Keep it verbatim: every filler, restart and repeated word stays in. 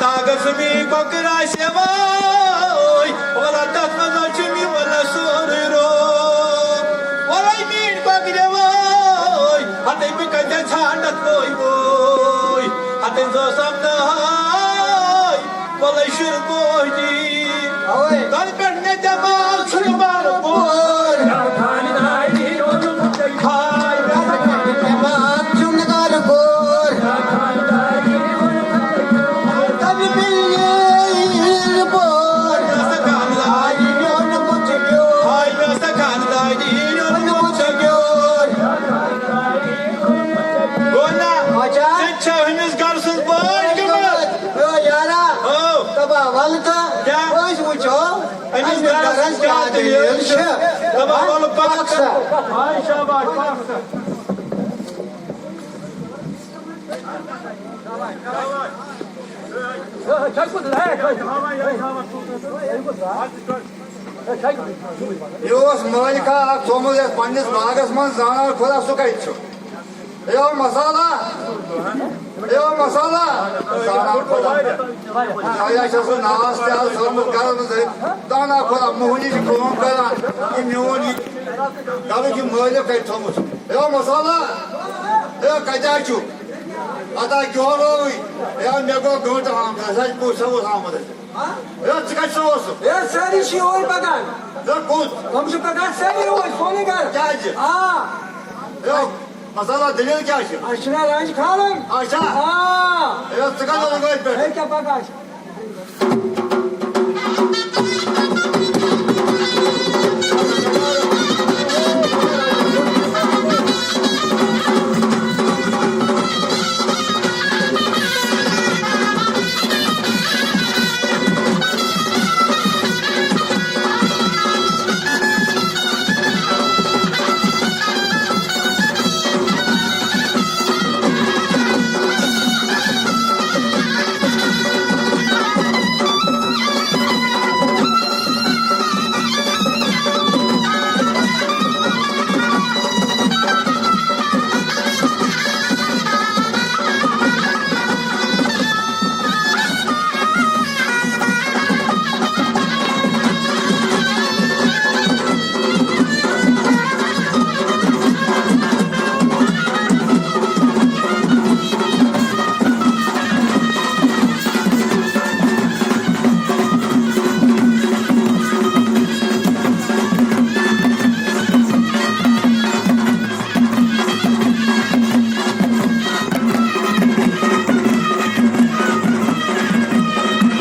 اگر سُہ میٛٲنۍ کۄکٕر آسہِ ہا وٲے، وَلہٕ تَتھ منٛز حظ چھُ مےٚ وَلہٕ سورُے روگ۔ وَلَے میٛٲنۍ کۄکرِ وٲے، ہَتَے بہٕ کَتہِ ژھانٛڈَتھ وٲے وٲے، ہَتَے زٲژَم نہٕ ہاے، وَلَے شُر بوجی۔ اَوَے۔ تَنہٕ پٮ۪ٹھ مےٚ دٮ۪ماغ چھُنہٕ بَرٕ پوٗر۔ ہاے، مےٚ ہسا کَرِ دٮ۪ماغ چھُنہٕ بَرٕ پوٗر۔ تَنہٕ مےٚ ییٚلہِ پوٗر۔ ہاے، میون بُتھ چھُ بیوٗر۔ ہاے، مےٚ ہسا خانداری میون بُتھ چھُ بیوٗر۔ گوٚو نا؟ اچھا۔ ژٕ تہِ چھَکھ أمِس گرٕ سٕنٛز بٲج گٔمٕژ۔ او یارا۔ او۔ دَپان وَلہٕ تہٕ کیٛاہ؟ أسۍ وٕچھو أمِس أمِس گرس گرس کیٛاہ کیٛاہ دٔلیٖل دٔلیٖل چھِ۔ چھِ۔ دَپان وَلہٕ پَکھ سا۔ ہاے شاباش، پَکھ سا۔ یہِ اوس مٲلِکا اکھ تھوٚومُت یَتھ پننِس باغس منٛز، زانان خۄدا سُہ کَتہِ چھُ۔ ہے او مسالا، ہے او مسالا، زانان خۄدا۔ آیا چھَس بہٕ ناس تہِ آز تھٲومٕژ گرس منٛز، زانان خۄدا، موہنی چھِ کٲم کران، یہِ میون یہِ گرُک یہِ مٲلِک کَتہِ تھوٚومُت چھُ۔ ہے او مسالا، ہے کَتہِ حظ چھُ؟ اَتھ ہا گیورٲوٕے۔ ہے مےٚ گوٚو گٲنٛٹہٕ آمتِس، اَسہِ کُس اوس آمُت اَسہِ؟ ہے، ژٕ کَتہِ سا اوسُکھ؟ ہے، سٲری چھِ یورٕ پَکان۔ ہے، کوٚت؟ تِم چھِ پَکان سٲری یورٕ، سونُے گَرٕ۔ کیٛازِ؟ آ۔ ہے، مسالا، دٔلیٖل کیٛاہ چھِ؟ اَسہِ چھِنہ رَنٛج کھالٕنۍ۔ اچھا۔ آ۔ ہے، ژٕ کَتہِ اوسُکھ أتھۍ پٮ۪ٹھ؟ ہے، کیٛاہ پَکان چھِ؟